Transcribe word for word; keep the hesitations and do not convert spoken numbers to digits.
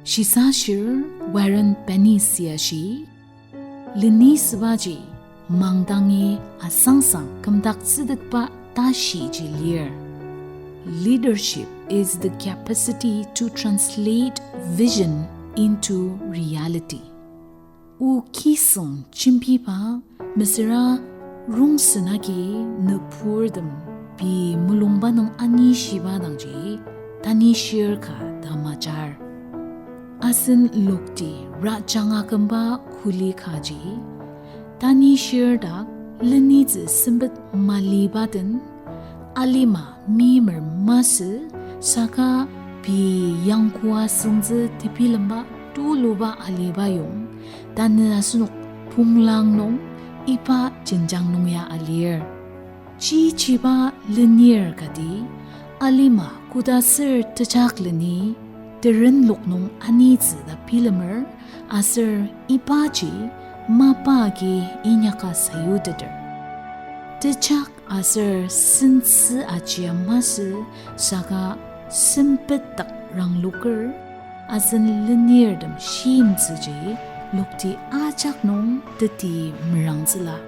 Shisashir Warren Bennis ya shi, lenisübaji mangdangi asangsang kümdaktsütetba tashiji lir. Leadership is the capacity to translate vision into reality. O kisüng jembiba, mesüra rongsen agi nüburtem pei mulungba nung anishiba dangji, tanishir ka ta majar. Asen lokti rajanga kümba kuli kaji, tanishir dak lenitsü sempet maliba den, alima meimer masü, saka pei yangkoa süngzü tebilemba tuluba aliba yong, tanü asenok ponglang nung iba jenjang nung ya alir. Chichiba lenir kati, alima koda ser tejak leni, terenlok nung anitsü ta bilemer, aser ibaji mapa agi inyaka sayuteter. Tejak aser sentsü ajia masü, saka sempet dak rangloker, asen lenirtem shimtsüji lokti ajak nung teti merangtsüla.